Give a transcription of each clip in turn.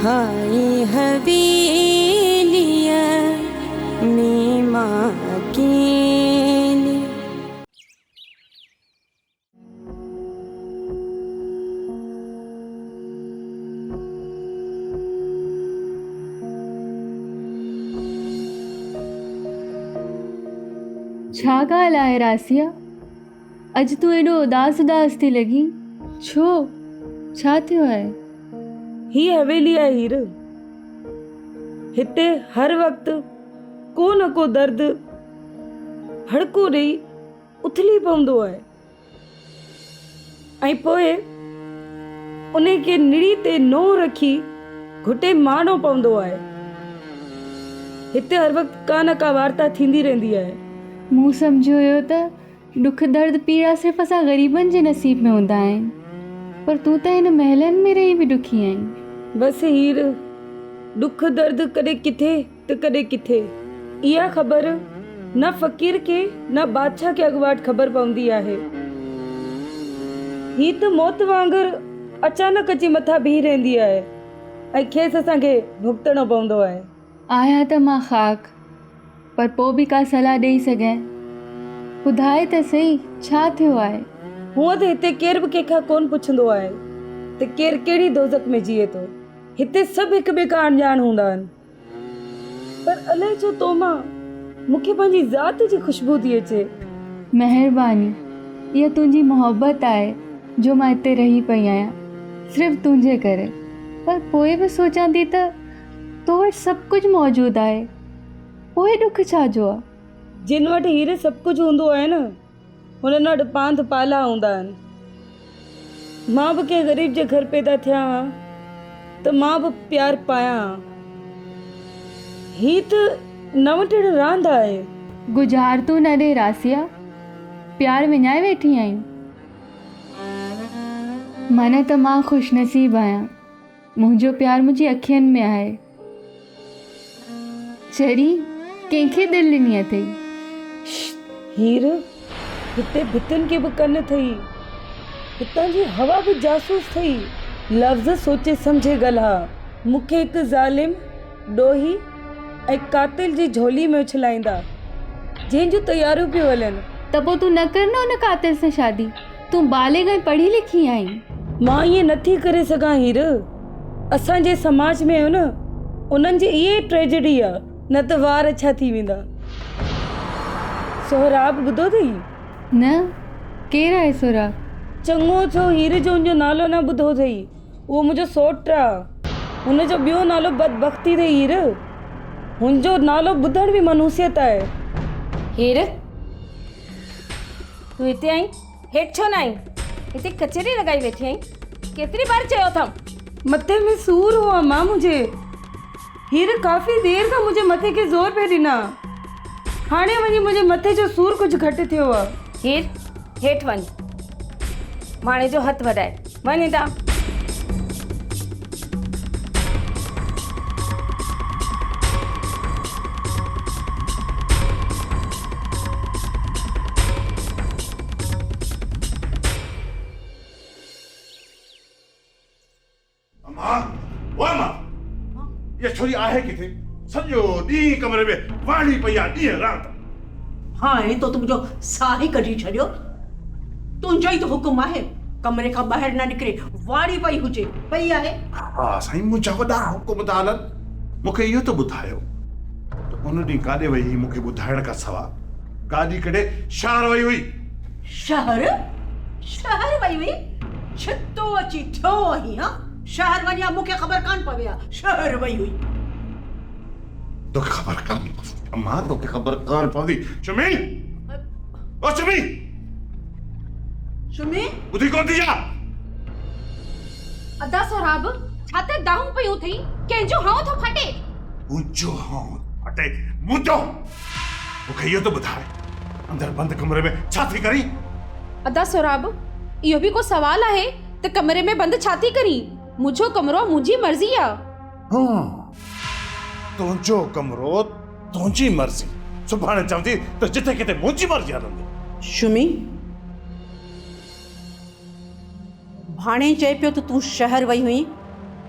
هائي حويليء ۾ مان اڪيلي. ڇا ڳالهه آهي راسيا؟ اڄ تون ايڏو اداس اداس ٿي لڳين، ڇو؟ ڇا ٿيو آهي؟ هيء حويلي آهي هير. هتي هر وقت ڪو نه ڪو درد هڙڪو ڏئي اٿلي پوندو آهي ۽ پوء انهي کي نڙي تي نوح رکي گهٽي مارڻو پوندو آهي. هتي هر وقت ڪا نه ڪا وارتا ٿيندي رهندي آهي. مون سمجهيو هيو ته ڏک درد پيڙا صرف اسان غريبن جي نصيب ۾ هوندا آهن پر تون ته هن محلن ۾ رهي به ڏکي آهين. بس هير، ڏک درد ڪڏهن ڪٿي ته ڪڏهن ڪٿي. اها خبر نه فقير کي نه بادشاهه کي اڳواٽ خبر پوندي آهي. هي ته موت وانگر اچانڪ اچي مٿان بيهي رهندي آهي ۽ کيس اسان کي ڀڳتڻو پوندو آهي. آهيان ته مان خاڪ، پر پوء به ڪا صلاح ڏيئي سگهين؟ ٻڌاء ته سهي، ڇا ٿيو آهي؟ هونء ته هتي ڪير به ڪنهن کان ڪونه پڇندو آهي ته ڪير ڪهڙي دوزخ ۾ جيئي ٿو. هتي سڀ هڪ ٻئي کان اڻڄاڻ هوندا آهن. پر الائي ڇو تو مان مون کي پنهنجي ذات جي خوشبو ٿي اچي. مهرباني، اها تنهنجي محبت آهي جو مان هتي رهي پئي آهيان، صرف تنهنجي ڪري. پر پوء به سوچان ٿي ته تو وٽ سڀ ڪجهه موجود آهي، پوء ڏک ڇا جو آ؟ جن وٽ هير سڀ ڪجهه هوندو آهي نه، هنن وٽ پانڌ پالا هوندا آهن. مان به ڪنهن غريب جي گهر پيدا ٿيان ها ته مان به پيار پايان ها. هي ته نوٽڻ راند آهي. ڳجهارتون نه ڏي راسيا، پيار وڃائي ويٺي آهين. معنيٰ ته مان خوشنصيب آهيان. منهنجو پيار منهنجي اکين ۾ آهي. چري، ڪنهن کي دل ڏني اٿئي؟ ششت! هير، هتي ڀتين کي به ڪن اٿئي. هتان جي هوا به جاسوس اٿئي. لفظ سوچي سمجهي ڳالهاء. مون کي هڪ ظالم، ڏوهي ۽ قاتل جي جهولي ۾ اڇلائيندا، جنهن جون تياريون پيون هلن. ته پوء تون نه ڪر نه ان قاتل سان شادي. تون بالغ ۽ پڙهي لکي آهين. مان ائين نه ٿي ڪري سگهان هير. اسان جي سماج ۾ آهيون نه انهن جي اها ئي ٽريجڊي آ نه ته وار اڇا ٿي ويندا. سهراب ٻڌو اٿئي؟ نه، ڪير آهي سهراب؟ چڱو ٿيو هير جو ان جو نالو نه ٻڌو اٿئي. اهو منهنجو سئوٽ آ. هن جو ٻيو نالو بدبختي اٿئي هير. هن جو نالو ٻڌڻ به منحوسيت آهي. هير! تون هتي آهين، هيٺ ڇو نه آئين؟ هتي ڪچهري لڳائي ويٺي آهين، ڪيتري بار چيو اٿم. مٿي ۾ سور هو امان منهنجي. هير ڪافي دير کان منهنجي مٿي کي زور پئي ڏنا. هاڻي وڃي منهنجي مٿي جو سور ڪجهه گهٽ ٿيو آ. هير، هيٺ وڃ. ماڻي جو هٿ وڍائي. وڃ هتان. امان، او امان، اها ڇوري آهي ڪٿي؟ سڄو ڏينهن ڪمري ۾ واڙي پئي آهي، ڏينهن رات. هاڻي تو ته منهنجو ساهه ئي ڪڍي ڇڏيو. تنهنجو ئي ته حڪم آهي، ڪمري کان ٻاهر نه نڪري، واڙي پئي هجي، پئي آهي. ها سائين، منهنجا وڏا حڪم ٿا هلن. مون کي اهو ته ٻڌايو ته ان ڏينهن ڪاڏي وئي هئي مون کي ٻڌائڻ کان سوا؟ گاڏي ڪڍي شهر وئي هئي. شهر؟ شهر وئي هئي؟ ڇتو اچي ٿيو آهين ها؟ شهر وڃي ها مون کي خبر ڪانه پوي ها شهر وئي هئي. توکي خبر ڪانه پوندي امان توکي خبر ڪانه پوندي. شمي! او شمي! شمي! ٻڌي ڪونه ٿي ڇا؟ ادا سهراب، ڇا ته دانهون پيون اٿئي، ڪنهن جو هانء ٿو ڦٽي؟ منهنجو هانء ٿو ڦٽي، منهنجو! مون کي اهو ته ٻڌاء، اندر بند ڪمري ۾ ڇا ٿي ڪرين؟ ادا سهراب، اهو به ڪو سوال آهي ته ڪمري ۾ بند ڇا ٿي ڪرين؟ منهنجو ڪمرو آ، منهنجي مرضي آ. ها، تنهنجو ڪمرو، تنهنجي مرضي. سڀاڻي چوندي ته جٿي ڪٿي منهنجي مرضي هلندي. شمي، ڀاڻي چئي پيو ته تون شهر وئي هئين،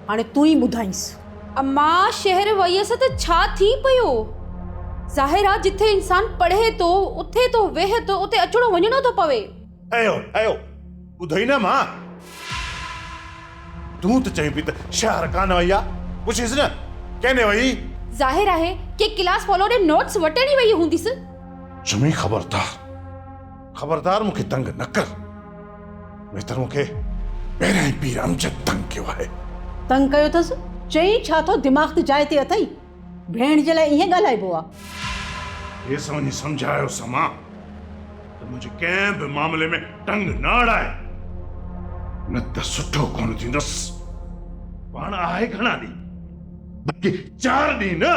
هاڻي تون ئي ٻڌائينس. امان شهر ويس ته ڇا ٿي پيو؟ ظاهر آ جٿي انسان پڙهي ٿو، اٿي ٿو، ويهي ٿو، اتي اچڻو وڃڻو ٿو پوي. ايو ايو ٻڌئي نه مان. تون ته چئين پئي ته شهر ڪانه وئي آ. پڇيس نه ڪنهن ڏي وئي؟ ظاهر آهي ڪي ڪلاس فالو ڏي نوٽس وٽڻ ئي وئي هونديس. چمي خبردار خبردار مون کي تنگ نه ڪر. ويتر مون کي پهريان ئي پير امجد تنگ ڪيو آهي. تنگ ڪيو اٿس؟ چئين ڇا ٿو دماغ ته جاء تي اٿئي. ڀيڻ جي لاء ائين ڳالهائبو آ. کيس وڃي سمجهايوس مان ته منهنجي ڪنهن به معاملي ۾ ٽنگ نه اڙائي نه ته سٺو ڪونه ٿيندس. پاڻ آهي گهڻا ڏينهن بلڪه چار ڏينهن نه.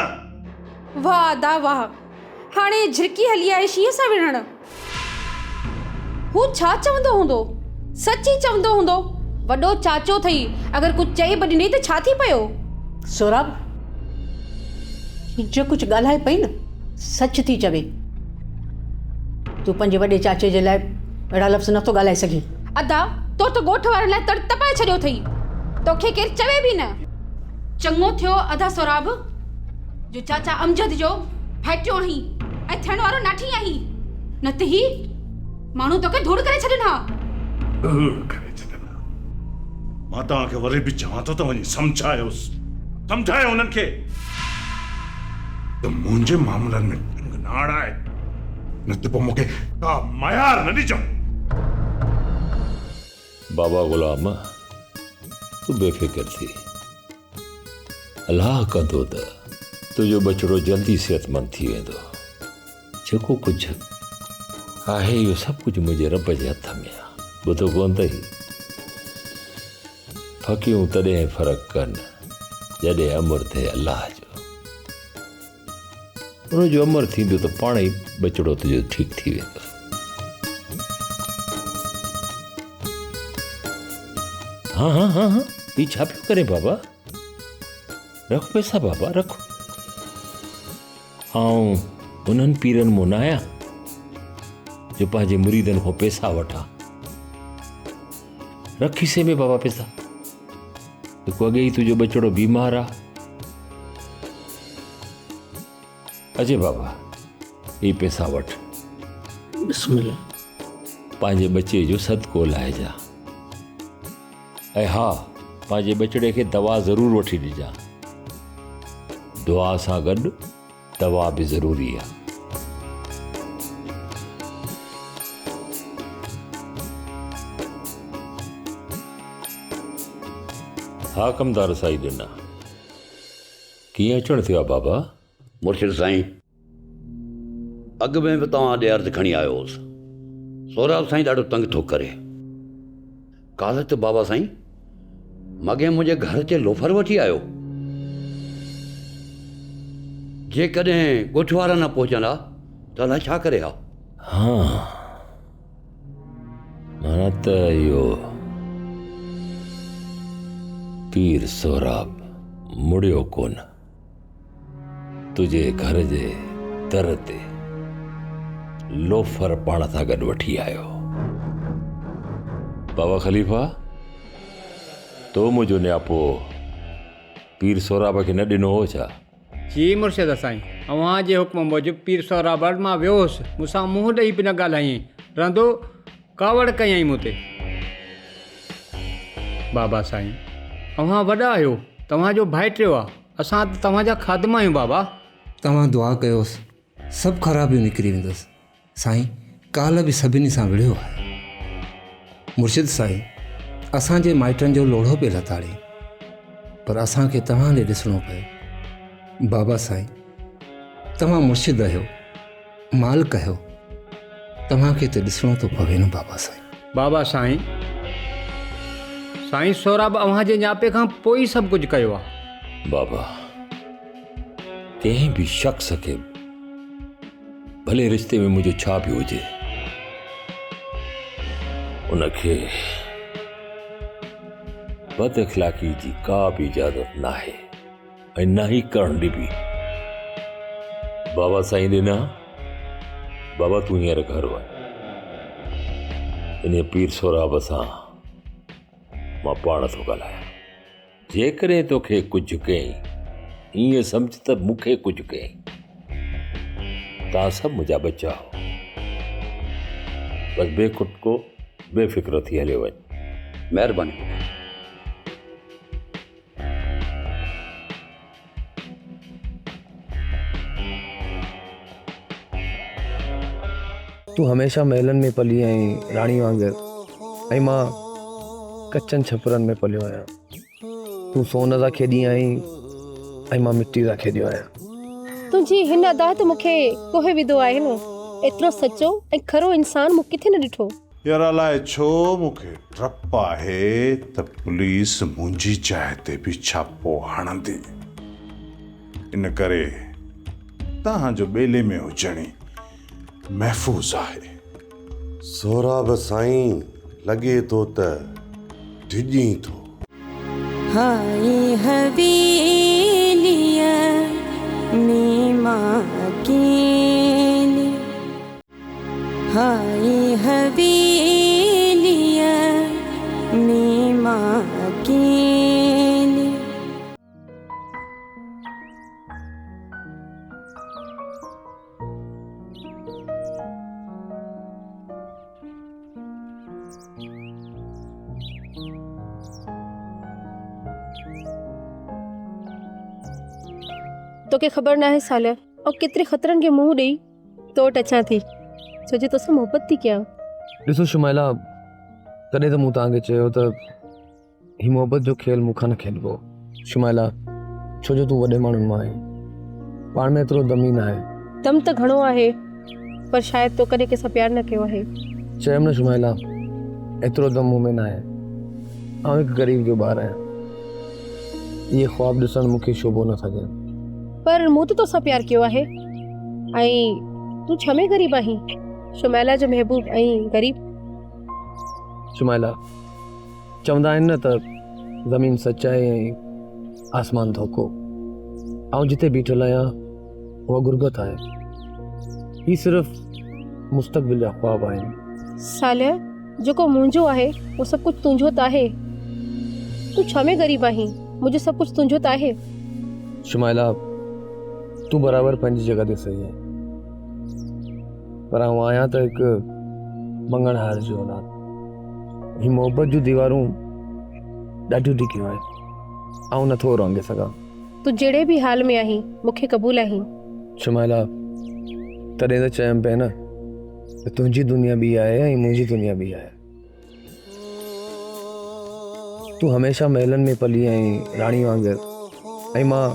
واهه ادا واهه. هاڻي جهرڪي هلي آئي شينهن سان وڙهڻ. هو ڇا چوندو هوندو؟ سچ ئي چوندو هوندو. وڏو چاچو اٿئي، اگر ڪجهه چئي به ڏنئي ته ڇا ٿي پيو؟ سهراب، هي جو ڪجهه ڳالهائي پئي نه، سچ ٿي چوي. تون پنهنجي وڏي چاچي جي لاء اهڙا لفظ نٿو ڳالهائي سگهين. ادا، تو ته ڳوٺ وارن لاء تڙ تپائي ڇڏيو اٿئي. توکي ڪير چوي به نه. چڱو ٿيو ادا سهراب، جو چاچا امجد جو ڀائٽيو آهين ۽ ٿيڻ وارو ناٺي آهين، نه ته هي ماڻهو توکي ڌوڙ ڪري ڇڏين ها. ڌوڙ ڪري ڇڏين ها. مان توهان کي وري به چوان ٿو ته وڃي سمجهايوس، سمجهايو انهن کي ته منهنجي معاملن ۾ ٽنگ نه اڙائي، نه ته پوء مون کي ڪا ميار نه ڏجو. بابا غلام، تون بي فڪر ٿي. الله ڪندو ته تنهنجو ٻچڙو جلدي صحتمند ٿي ويندو. جيڪو ڪجهه آهي اهو سڀ ڪجهه منهنجي رب جي هٿ ۾ آهي. ٻڌو ڪونه اٿئي؟ ڦڪيون تڏهن فرق ڪن جڏهن امر ٿئي الله جو. ان جو امر ٿيندو ته پاڻ ئي ٻچڙو تنهنجو ٺيڪ ٿي ويندو. ها ها ها ها هي ڇا پيو ڪرين بابا؟ رک پئسا بابا رک. آئون انهن پيرن مون نه آهيان جو پنهنجي مريدن کان پئسا وٺان. رک کيسي ۾ بابا پئسا. هڪ اڳي ئي تنهنجو ٻچڙو بيمار آ. اچي بابا هي پئسا وٺ. بسم الله. پنهنجي ٻچي جو صدقو لاهجان ۽ ها پنهنجي ٻچڙي کي دوا ضرور وٺي ڏجان. دعا سان گڏ دوا به ضروري آ. ها ڪمدار سائين ڏنا. ڪيئن اچڻ ٿيو آ بابا؟ مرشد سائين، اڳ ۾ به توهان ڏي عرض کڻي آيو هوس. سهراب سائين ڏاڍو تنگ ٿو ڪري. ڪالهه ته بابا سائين مڳين منهنجي گهر تي لوفر وٺي آيو. جيڪڏهن ڳوٺ وارا نه پهچن ها ته الائي ڇا ڪري ها. ها معنيٰ ته اهو پير سهراب مڙيو ڪونه. تنهنجي گهر جي در تي لوفر پاڻ سان گڏ وٺي آيو. بابا خليفا، تو منهنجو نياپو پير سهراب کي نه ڏنو هو ڇا؟ جي مرشد سائين، اوهان جي حڪم موجب پير سهراب وٽ مان ويو هوس، مون سان منهن ڏئي به نه ڳالهايائين، رهندو ڪاوڙ ڪيائين مون تي. بابا سائين، اوهان وڏا آهيو، توهان جو ڀائٽيو آ، اسان ته توهان جا خادم آهيون بابا. توهان دعا ڪيوس سڀ خرابيون نڪري ويندس. سائين ڪالهه به سڀني سان وڙهيو آهي. مرشد سائين اسان جي مائٽن جو لوڙهو پئي لتاڙي پر اسان کي توهان ڏي ڏسڻو پيو. بابا سائين توهان مرشد آهيو مالڪ آهيو توهان کي ته ڏسڻو ٿو پوي نه بابا سائين. بابا سائين سائين سهراب اوهان جي نياپي کان پوء ئي سڀ ڪجهه ڪيو آ. بابا ڪنهن به شخص کي ڀلي رشتي ۾ منهنجو ڇا به هجي ان کي بد اخلاقي جي ڪا به اجازت ناهي ۽ نه ئي ڪرڻ ڏبي. بابا سائين ڏنا، بابا تون هينئر گهر وڃ. انهيء پير سهراب سان مان پاڻ ٿو ڳالهايان. جيڪڏهن توکي ڪجهه ڪيائين. ائين سمجهه ته مون کي ڪجهه ڪيائين. توهان سڀ منهنجا ٻچا آهو. بس بي کٽڪو بي فڪر ٿي هليو وڃ. مهرباني بابا. تون هميشه محلن ۾ پلي آهين راڻي وانگر ۽ مان ڪچن ڇپرن ۾ پليو آهيان. تون سون سان کيڏي آهين ۽ مان مٽي سان کيڏيو آهيان. تنهنجي هن ادا ته مون کي ڪوهي وڌو آهي نه. ايترو سچو ۽ کرو انسان مون ڪٿي نه ڏٺو. يار الائي ڇو مون کي ڊپ آهي ته پوليس منهنجي جاء تي به ڇاپو هڻندي. ان ڪري توهان جو ٻيلي ۾ هجڻ ئي محفوظ آهي. سهراب سائين لڳي ٿو ته ڊڄين ٿو. هائي حويليء ۾ مان اڪيلي هائي حويليء ۾ مان اڪيلي. توکي خبر ناهي صالح آئون ڪيتري خطرن کي منهن ڏئي تو وٽ اچان ٿي ڇو جو توسان محبت ٿي ڪيان. ڏسو شمائلا تڏهن ته مون توهان کي چيو ته هي محبت جو کيل مون کان نه کيڏبو. شمائلا، ڇو جو تون وڏي ماڻهن مان آهين. پاڻ ۾ ايترو دم ئي ناهي. دم ته گهڻو آهي، پر شايد تو ڪڏهن ڪنهن سان پيار نه ڪيو آهي. چيم نه شمائلا، ايترو دم مون ۾ ناهي. آئون هڪ غريب جو ٻار آهيان. اهي خواب ڏسڻ مون کي شوڀو نه ٿا ڏين. پر مون ته توسان پيار ڪيو آهي ۽ تون ڇا ۾ غريب آهين؟ شمائلا جو محبوب ۽ غريب. شمائلا، چوندا آهن نه ته زمين سچ آهي ۽ آسمان ڌوڪو. آئون جتي بيٺل آهيان اها غربت آهي. هي صرف مستقبل جا خواب آهن. صالح، جيڪو منهنجو آهي اهو سڀ ڪجهه تنهنجو ته آهي. تون ڇا ۾ غريب آهين؟ منهنجو سڀ ڪجهه تنهنجو ته آهي. شمائلا، تون برابر پنهنجي جڳهه تي صحيح آهين. پر آئون آهيان ته هڪ مڱڻهار جي اولاد. هي محبت جون ديوارون ڏاڍيون ڊگهيون آهن. آئون نٿو اورانگهي سگهان. تون جهڙي به حال ۾ آهين، مون کي قبول آهين. شمائلا، تڏهن ته چيم پئي نه ته تنهنجي دنيا ٻي آهي ۽ منهنجي دنيا ٻي آهي. تون هميشه محلن ۾ پلي آهين راڻي وانگر ۽ مان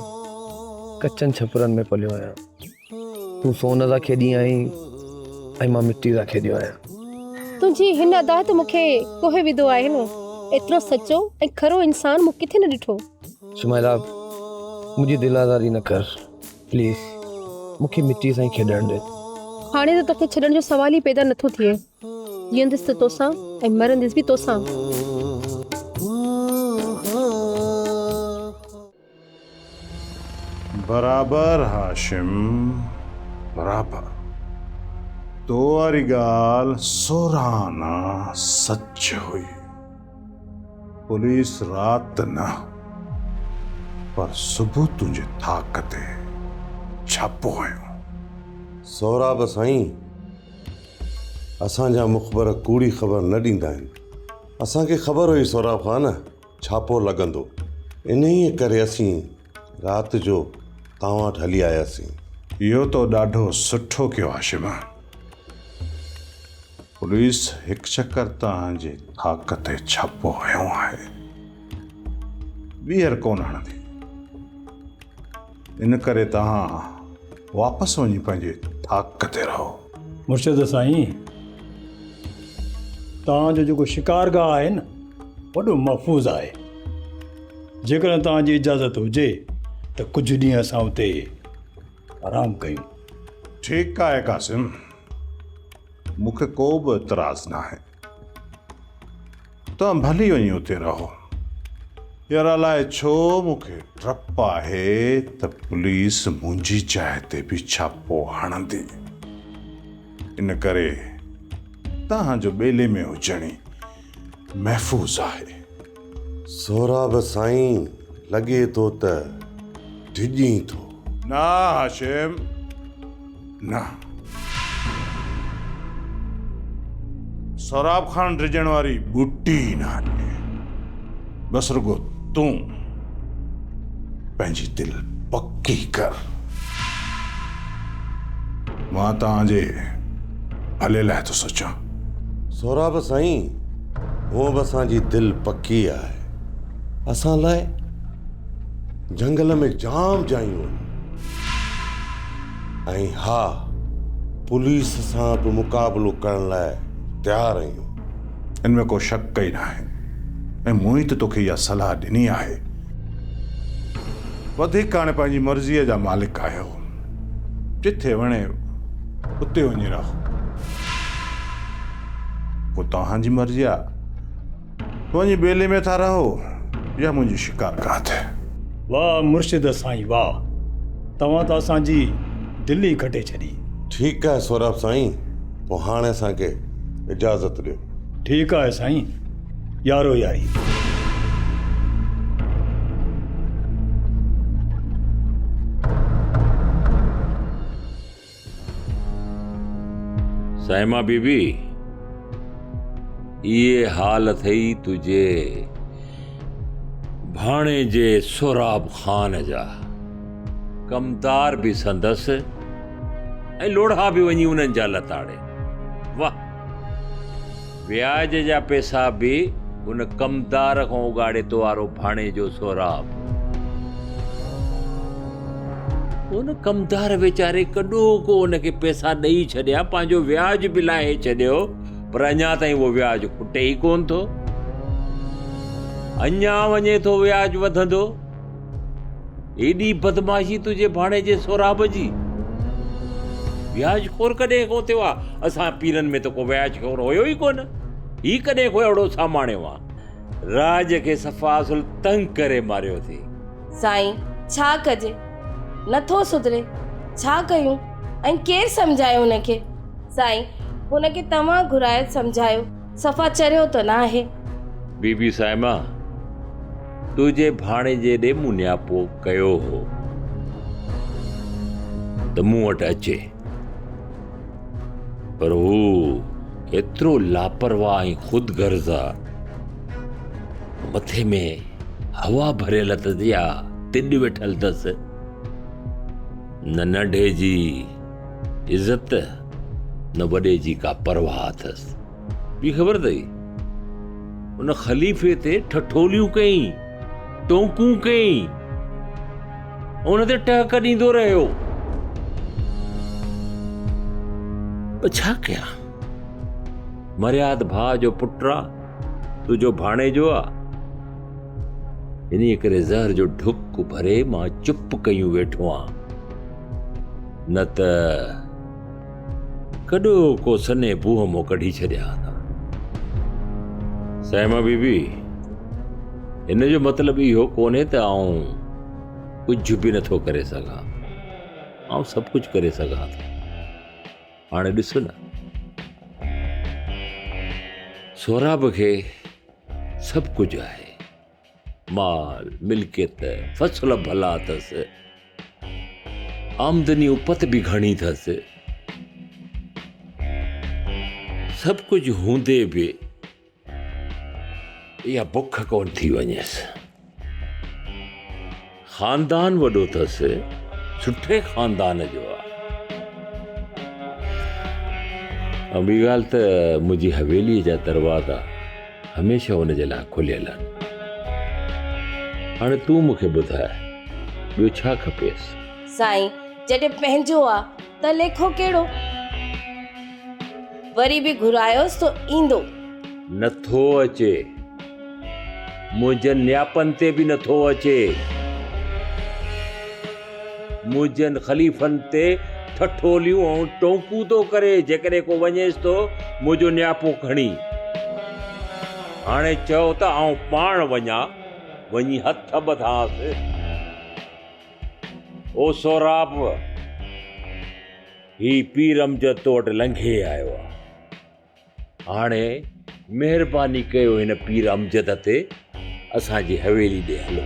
ڪچن ڇپرن ۾ پليو آهيان. تون سون سان کيڏي آهين ۽ مان مٽي سان کيڏيو آهيان. تنهنجي هن ادا ته مون کي ڪوهي وڌو آهي نه. ايترو سچو ۽ کرو انسان مون ڪٿي نه ڏٺو. شمائلا منهنجي دل آزاري نه ڪر پليز مون کي مٽي سان ئي کيڏڻ ڏي. هاڻي ته توکي ڇڏڻ جو سوال ئي پيدا نٿو ٿئي. جيئندس ته توسان ۽ مرندس به توسان. برابر هاشم برابر تو واري ڳالهه سورهانه سچ هئي پوليس رات نه پر صبح تنهنجي ٿاڪ تي ڇاپو هنيو. سهراب سائين اسان جا مخبر ڪوڙي خبر نه ڏيندا آهن اسان کي خبر هئي سهراب خان ڇاپو لڳندو، انهيء ڪري اسين رات جو توهان وٽ هلي آياسين. اهو تو ڏاڍو سٺو ڪيو هاشم. پوليس هڪ چڪر توهان جي ٿاڪ تي ڇاپو هنيو آهي، ٻيهر ڪونه هڻندي. ان ڪري توهان واپس وڃي پنهنجي ٿاڪ تي رهو. مرشد سائين، توهان جو جيڪو شڪارگاهه آهي نه، وڏو محفوظ آهي. جيڪڏهن توهان جي اجازت هجي ته ڪجهه ڏينهن اسان اتي آرام ڪيون. ٺيڪ آهي قاسم، مون کي ڪو به اعتراض ناهي. توهان ڀلي وڃي اتي رهو. يار الائي ڇو مون کي ڊپ آهي ته پوليس منهنجي جاء تي به ڇاپو هڻندي. ان ڪري توهان جو ٻيلي ۾ هجڻ ئي محفوظ آهي. سهراب سائين لڳي ٿو ته ڊڄين ٿو. نه هاشم نه. سهراب خان ڊڄڻ واري ٻوٽي ئي ناهي. بس رڳو تون پنهنجي دل پڪي ڪر. مان توهان جي ڀلي لاء ٿو سوچان. سهراب سائين، هونء به اسان جي دل پڪي آهي. اسان لاء جهنگل ۾ جام جايون آهن ۽ ها پوليس سان به مقابلو ڪرڻ لاء تيار آهيون. ان ۾ ڪو شڪ ئي ناهي ۽ مون ئي ته توکي اها صلاح ڏني آهي. وڌيڪ هاڻي پنهنجي مرضيء جا مالڪ آهيو. جٿي وڻي اتي وڃي رهو. پوء توهان جي مرضي آ. وڃي ٻيلي ۾ ٿا رهو يا منهنجي شڪارگاهه تي. واهه مرشد سائين واهه توهان ته اسان جي دل ئي کٽي ڇڏي. ٺيڪ آهي سهراب سائين پوء هاڻي اسان کي اجازت ڏيو. ٺيڪ آهي سائين يارو ياري. صائمه بي بي، اهي حال اٿئي تنهنجي ڀاڻيجي سهراب خان جا. ڪمدار به سندس ۽ لوڙها به وڃي انهن جا لتاڙي. واه! وياج جا پئسا به ان ڪمدار کان اڳاڙي تو وارو ڀاڻيجو سهراب. ان ڪمدار ويچاري ڪڏهوڪو ان کي پئسا ڏئي ڇڏيا، پنهنجو وياج به لاهي ڇڏيو، پر اڃا تائين اهو وياج کٽي ئي ڪونه ٿو. اڃا وڃي ٿو وياج وڌندو. ايڏي بدمعاشي تنهنجي ڀاڻيجي سهراب جي. وياج خور ڪڏهن کان ٿيو آ؟ اسان پيرن ۾ ته ڪو وياج خور هيو ئي ڪونه. هي ڪڏهن کان اهڙو ساماڻيو آ؟ راڄ کي صفا اصل تنگ ڪري ماريو اٿئي. سائين ڇا ڪجي نٿو سڌري ڇا ڪيون ۽ ڪير سمجهائي هن کي. سائين هن کي توهان گهرائي سمجهايو صفا چريو ته ناهي. بي بي صائمه تنهنجي ڀاڻيجي ڏي مون نياپو ڪيو هو ته مون وٽ اچي پر هو ايترو لاپرواهه ۽ خود غرض آ مٿي ۾ هوا ڀريل اٿس يا تڏ ويٺل اٿس نه ننڍي جي عزت نه وڏي جي ڪا پرواهه اٿس. ٻي خبر اٿئي ان خليفي تي ٺٺوليون ڪيائين، ٽونڪون ڪيائين، ان تي ٽهڪ ڏيندو رهيو. پر ڇا ڪيان؟ مرياد ڀاء جو پٽ آ، تنهنجو ڀاڻيجو آ. انهيء ڪري زهر جو ڍڪ ڀري مان چپ ڪيون ويٺو آن، نه ته ڪڏهوڪو سنهي بوهه مون ڪڍي ڇڏيا هوندا. سائمه بي بي، هن جو مطلب اهو ڪونهي ته آئون ڪجهه به نٿو ڪري سگهان. آئون سڀ ڪجهه ڪري سگهان ٿو. هاڻي ڏس نه، سهراب کي سڀ ڪجهه آهي. مال، ملڪيت، فصل ڀلا اٿس. آمدني اپت به گهڻي اٿس. سڀ ڪجهه هوندي به اها بک ڪونه ٿي وڃيس. خاندان وڏو اٿس، سٺي خاندان جو آ. ۽ ٻي ڳالهه ته منهنجي حويليء جا دروازا هميشه هن جي لاء کليل آهن. هاڻي تون مون کي ٻڌاء، ٻيو ڇا کپيس؟ سائين، جڏهن پنهنجو آ ته ليکو ڪهڙو؟ وري به گهرايوس ته ايندو. نٿو اچي. منهنجن نياپن تي به نٿو اچي. منهنجن خليفن تي ٺٺوليون ۽ ٽونڪون ٿو ڪري، جيڪڏهن ڪو وڃيس ٿو منهنجو نياپو کڻي. هاڻي چئو ته آئون پاڻ وڃان، وڃي هٿ ٻڌانس. او سهراب! هي پير امجد تو وٽ لنگهي آيو آ. هاڻي مهرباني ڪيو هن پير امجد تي اسان جي حويلي ڏي هلو.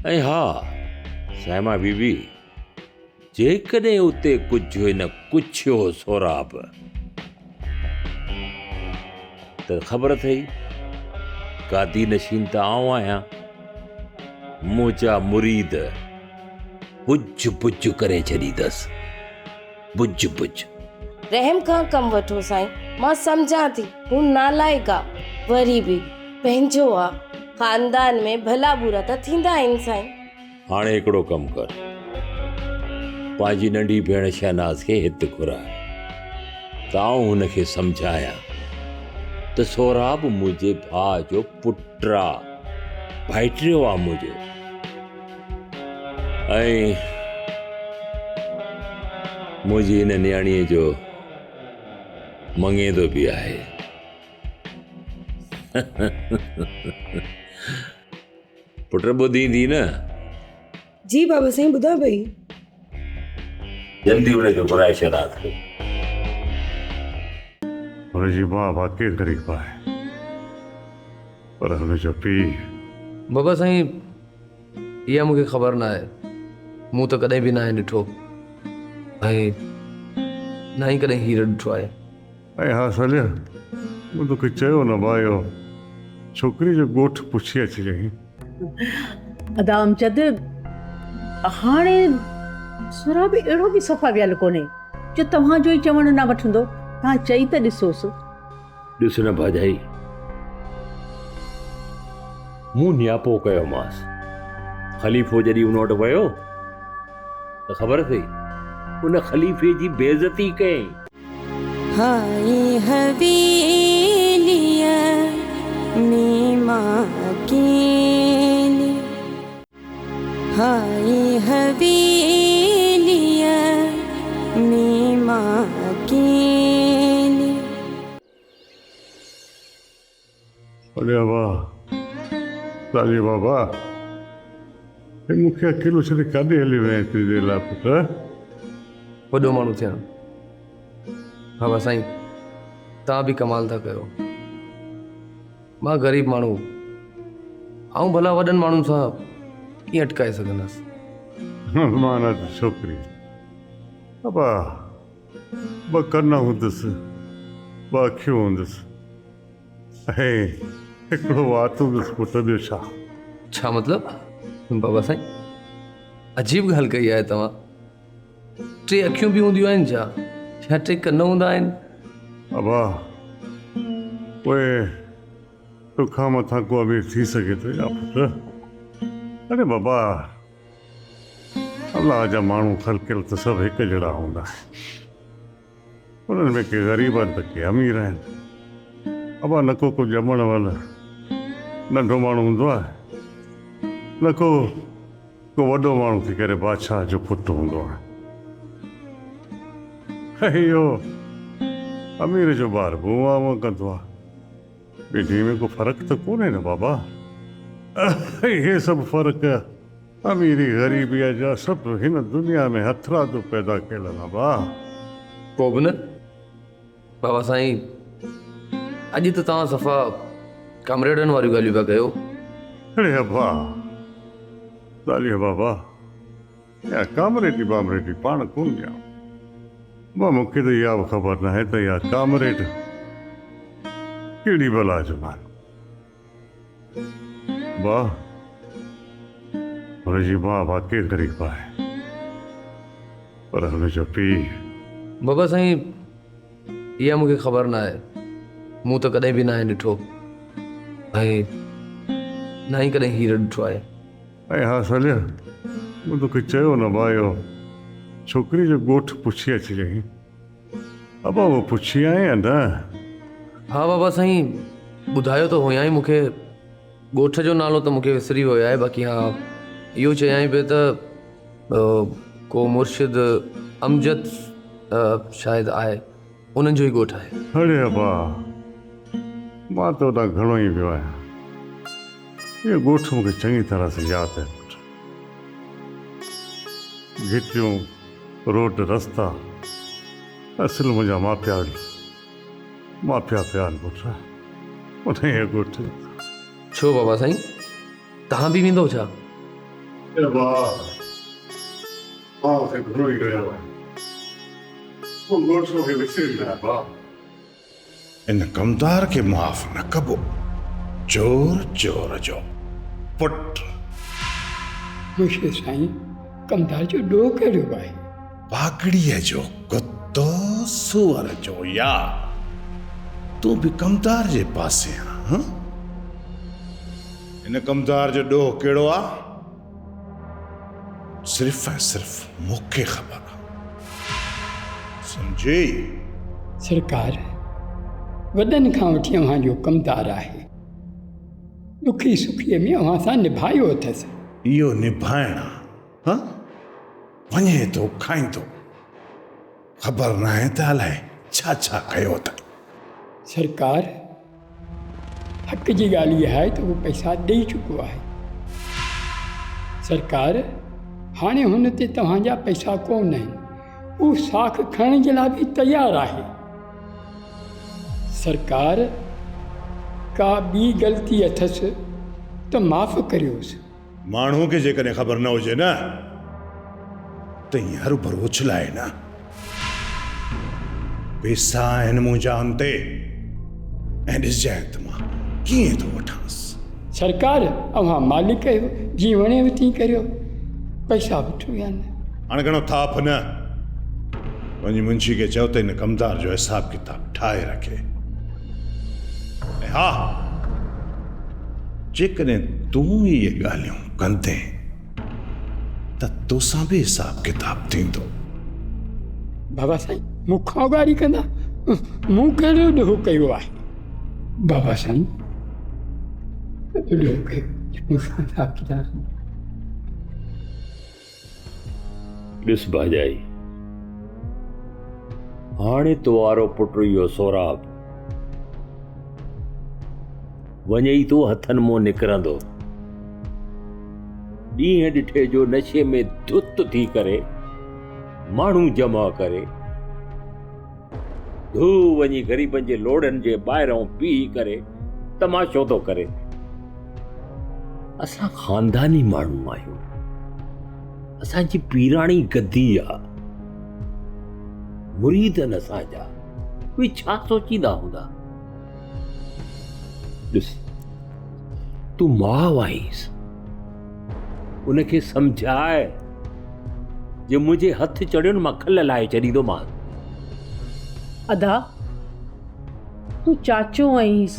۽ ها صائمه بي بي جيڪڏهن اتي ڪجهه هن ڪڇيو سهراب ته خبر اٿئي گادي نشين ته آئون آهيان منهنجا مريد بجهه بجهه ڪري ڇڏيندس بجهه بجهه. رحم کان ڪم وٺو سائين مان سمجهان ٿي هو نالائق آ وري به پنهنجو آ خاندان ۾ ڀلا برا ته ٿيندا آهن سائين. هاڻي هڪڙو ڪم ڪر پنهنجي ننڍي ڀيڻ شهناز کي هت گهراء ته آئون هن کي سمجهايان ته سهراب منهنجي ڀاء جو پٽ آ ڀائٽيو آ منهنجو. ۽ منهنجي هن نياڻيء جو مڱيندو به آهي. پٽ ٻڌيندي نه؟ جي بابا سائين ٻڌان پئي. جلدي ان کي گهرائي ڇڏان ٿو. هن جي ماء واقعي غريب آهي پر هن جو پيء. بابا سائين اها مون کي خبر ناهي. مون ته ڪڏهن به ناهي ڏٺو ۽ نه ئي ڪڏهن هير ڏٺو آهي. ۽ ها سليم، مون توکي چيو نه ڀاء اهو ڇوڪري جو ڳوٺ پڇي اچجئين. ادا امجد، هاڻي سهراب اهڙو به صفا ويل ڪونهي جو توهان جو ئي چوڻ نه وٺندو. توهان چئي ته ڏسوس. ڏس نه ڀاڄائي، مون نياپو ڪيومانس. خليفو جڏهن ان وٽ ويو ته خبر اٿئي ان خليفي جي بيعزتي ڪيائين. هائي حويليء ۾ مان اڪيلي هائي حويليء ۾ مان اڪيلي. اڙي ابا، لالي بابا، هي مون کي اڪيلو ڇڏي ڪاڏي هلي وئين ايتري دير لاء پٽ؟ وڏو ماڻهو ٿيان. بابا سائين، توهان به ڪمال ٿا ڪيو. مان غريب ماڻهو، آئون ڀلا وڏن ماڻهن سان ڪيئن اٽڪائي سگهندس؟ امانت ڇوڪري، ابا، ٻه ڪن هوندس، ٻه اکيون هوندس. ۽ هڪڙو وات هوندس پٽ ٻيو ڇا؟ ڇا مطلب؟ بابا سائين عجيب ڳالهه ڪئي آهي توهان. ٽي اکيون به هونديون آهن ڇا؟ يا ٽي ڪن هوندا آهن؟ ابا پوء توکان مٿان ڪو امير ٿي سگهي ٿو يا پٽ؟ اڙي بابا الله جا ماڻهو خلقيل ته سڀ هڪ جهڙا هوندا آهن. انهن ۾ ڪي غريب آهن ته ڪي امير آهن. ابا نه ڪو ڪو ڄمڻ مهل ننڍو ماڻهو هوندو آهي نه ڪو ڪو وڏو ماڻهو ٿي ڪري بادشاهه جو پٽ هوندو آهي. ۽ اهو امير جو ٻار به اونئان اونئان ڪندو آهي. ٻنهي ۾ ڪو فرق ته ڪونهي نه بابا. اهي سڀ فرق اميري غريبيء جا سڀ هن دنيا ۾ هٿرادو پيدا ڪيل آهن ابا. پوء به نه بابا سائين اڄ ته توهان صفا ڪامريڊن واريون ڳالهيون پيا ڪيو. اڙي ابا ڳالهيون بابا اها ڪامريڊي بامريڊي پاڻ ڪونه ڄاڻون. ابا مون کي ته اها به خبر ناهي ته اها ڪامريڊ ڪهڙي بلا جو نالو. ابا هن جي ماء واقعي غريب آهي پر هن جو پيء. بابا سائين اها مون کي خبر ناهي. مون ته ڪڏهن به ناهي ڏٺو ۽ نه ئي ڪڏهن هير ڏٺو آهي. ۽ ها سليم، مون توکي چيو نه ڀاء اهو ڇوڪري جو ڳوٺ پڇي اچجئين. ابا اهو پڇي آئين يا نه؟ ها بابا سائين ٻڌايو ته هيائين مون کي ڳوٺ جو نالو ته مون کي وسري ويو آهي باقي ها اهو چيائين پئي ته ڪو مرشد امجد شايد آهي انهن جو ئي ڳوٺ آهي. اڙي ابا مان ته اتان گهڻو ئي ويو آهيان. اهو ڳوٺ مون کي چڱي طرح سان ياد آهي پٽ. گهٽيون، روڊ، رستا اصل منهنجا ماپيا ماپيا پيا آهن پٽ انهيء ڳوٺ جا. ڇو بابا سائين توهان به ويندؤ ڇا؟ اي ڀاء، مان کي گهڻو ئي رهيو آهي. تون ڳوٺ کي وسري ويو آهين ڀاء. ان ڪمدار کي معاف نه ڪبو. چور چور جو پٽ. مرشد سائين، ڪمدار جو ڏوهه ڪهڙو آهي؟ باگڙيء جو ڪتو سوئر جو يار. تون به ڪمدار جي پاسي آن هان؟ هن ڪمدار جو ڏوهه ڪهڙو آ؟ صرف ۽ صرف مون کي خبر آ. سمجهي؟ سرڪار، وڏن کان وٺي اوهان جو ڪمدار آهي. ڏکي سکيء ۾ اوهان سان نڀايو اٿس. اهو نڀائڻ آ، هان؟ وڃي ٿو کائيندو. خبر ناهي ته الائي ڇا ڇا ڪيو اٿئي. سرڪار، حق جي ڳالهه اها آهي ته هو پئسا ڏئي چڪو آهي. سرڪار، هاڻي هن تي توهان جا پئسا ڪونه آهن. هو ساک کڻڻ جي لاء به تيار آهي. سرڪار، ڪا ٻي غلطي اٿس ته معاف ڪريوس. ماڻهوء کي جيڪڏهن خبر نه هجي نه ته ائين هروڀرو اڇلائي نه. پيسا آهن منهنجا ان تي ۽ ڏسجانء ته مان ڪيئن ٿو وٺانس. سرڪار، اوهان مالڪ آهيو، جيئن وڻيو تيئن ڪريو. پئسا وٺو يا نه. هاڻ گهڻو ٿاڦ نه. وڃي منشي کي چئو ته هن ڪمدار جو حساب ڪتاب ٺاهي رکي. ۽ ها! جيڪڏهن تون اهي ڳالهيون ڪندين ته توسان به حساب ڪتاب ٿيندو. بابا سائين مون کان اڳاڙي ڪندا؟ مون ڪهڙو ڏوهه ڪيو آهي؟ بابا سائين ڪهڙو ڏوهه ڪيو مون سان حساب ڪتاب ٿيندو. ڏس ڀاڄائي، هاڻي تو وارو پٽ اهو سهراب وڃئي ٿو هٿن مون نڪرندو. ڏينهن ڏٺي جو نشي ۾ ڌت ٿي ڪري ماڻهو جمع ڪري ڌو وڃي غريبن جي لوڙهن جي ٻاهرئون بيهي ڪري تماشو ٿو ڪري. اسان خانداني ماڻهو آهيون. اسان جي پيراڻي گدي آ. مريد آهن اسان جا. اهي ڇا سوچيندا هوندا؟ ڏس تون ماء آهينس. ان کي سمجهاء. جي منهنجي هٿ چڙهيو نه مان کل لاهي ڇڏيندومانس. ادا تون چاچو آهينس،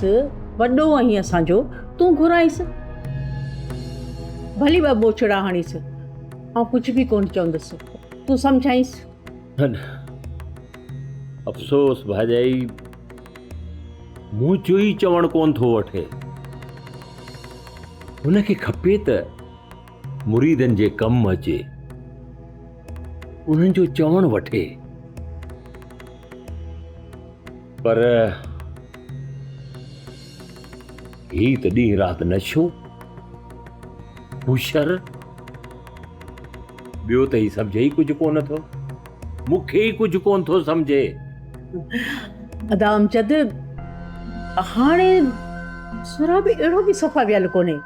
وڏو آهين اسان جو، تون گهرائينس. ڀلي ٻه ٻوچڙا هڻيس، آئون ڪجهه به ڪونه چوندس، تون سمجهائينس. نه نه افسوس ڀاڄائي منهنجو ئي چوڻ ڪونه ٿو وٺي. هن کي کپي ته مريدن جي ڪم اچي، انهن جو چوڻ وٺي. پر هي ته ڏينهن رات نشو، هوشر، ٻيو ته هي سمجهي ئي ڪجهه ڪونه ٿو. مون کي ئي ڪجهه ڪونه ٿو سمجهي. ادا امجد، هاڻي سهراب اهڙو به صفا ويل ڪونهي.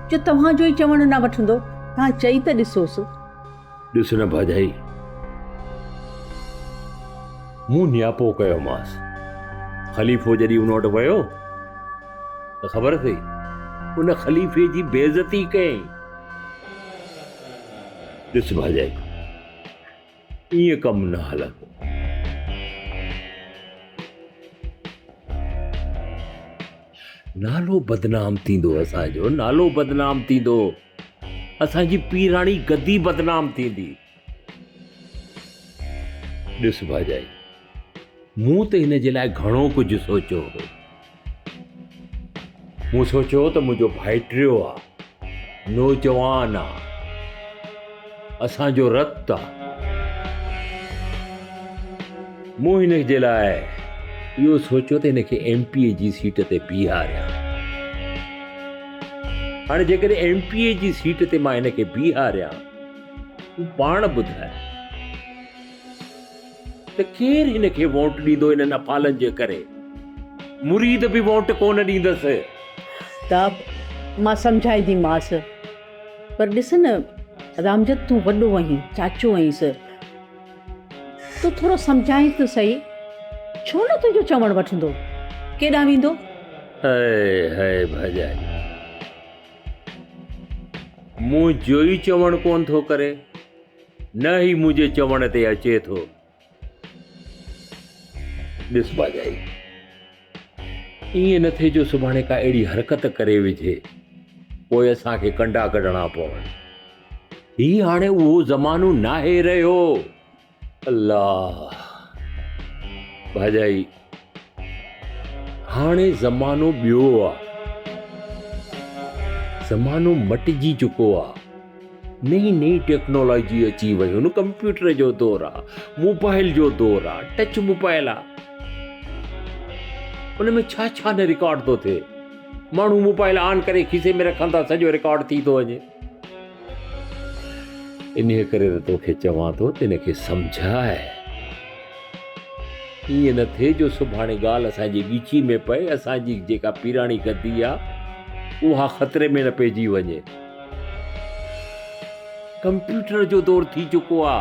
جو توهان جو ئي چوڻ نه وٺندو، توهان چئي ته ڏسوس. ڏس نه ڀاڄائي، مون نياپو ڪيومانس. خليفو جڏهن ان وٽ ويو ته خبر اٿئي، ان خليفي جي بيعزتي ڪيائين. ڏس ڀاڄائي، ائين ڪم نه هلندو. نالو بدنام ٿيندو اسان جو نالو بدنام ٿيندو اسان جي پيراڻي گدي بدنام ٿيندي. ڏس ڀاڄائي مون ته هن جي لاء گهڻو ڪجهه سوچيو هو. مون سوچيو ته منهنجو ڀائٽيو آ، نوجوان آ، اسان جو رت آ. مون هن جي لاء اهو سوچيو ته هن کي ايم پي اي جي سيٽ تي بيهاريان. هاڻي جيڪڏهن ايم پي اي جي سيٽ تي مان هن کي بيهاريان، تون پاڻ ٻڌاء ته ڪير هن کي ووٽ ڏيندو انهن افعالن جي ڪري؟ مريد به ووٽ ڪونه ڏيندس. ته مان سمجهائينديمانس، پر ڏس نه. ادا امجد تون وڏو آهين، چاچو آهينس. تون ٿورو سمجهائينس ته سهي. ڇو نه تنهنجو چوڻ وٺندو؟ ڪيڏانهن ويندو؟ هاء هاء ڀاڄائي. منهنجو ئي چوڻ ڪونه ٿو ڪري، نه ئي منهنجي چوڻ تي اچي ٿو. ڏس ڀاڄائي، ائين نه ٿئي جو سڀاڻي ڪا اهڙي حرڪت ڪري وجهي، پوء اسان کي ڪنڊا ڪڍڻا پون. هي هاڻي اهو زمانو ناهي رهيو. الله! ڀاڄائي، هاڻي زمانو ٻيو آ. زمانو مٽجي چڪو آ. نئين نئين ٽيڪنالاجي اچي ويون، ڪمپيوٽر جو دور آ، موبائل جو دور آ، ٽچ موبائل آ. ان ۾ ڇا ڇا نه رڪارڊ ٿو ٿئي. ماڻهو موبائل آن ڪري کيسي ۾ رکن ٿا، سڄو رڪارڊ ٿي ٿو وڃي. انهيء ڪري ته توکي چوان ٿو ته ان کي سمجهاء. ائين نه ٿئي جو سڀاڻي ڳالهه اسان جي ڳچي ۾ پئي، اسان جي جيڪا پيراڻي گدي آ، اها خطري ۾ نه پئجي وڃي. ڪمپيوٽر جو دور ٿي چڪو آ،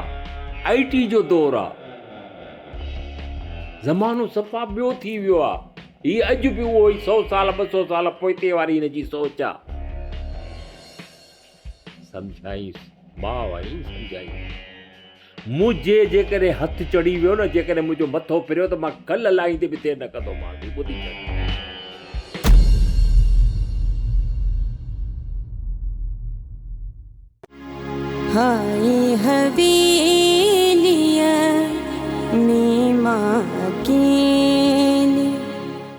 آء ٽي جو دور آ. زمانو صفا ٻيو ٿي ويو آ. هي اڄ به اهو ئي سئو سال 200 سال پوئتي واري هن جي سوچ آ. سمجهائينس، ماء آهين سمجهائينس. منهنجي جيڪڏهن هٿ چڙهي ويو نه، جيڪڏهن منهنجو مٿو ڦريو ته مان کل لاهيندي به دير نه ڪندومانس، هي ٻڌي ڇڏ. هائي حويليء ۾ مان ڪيني.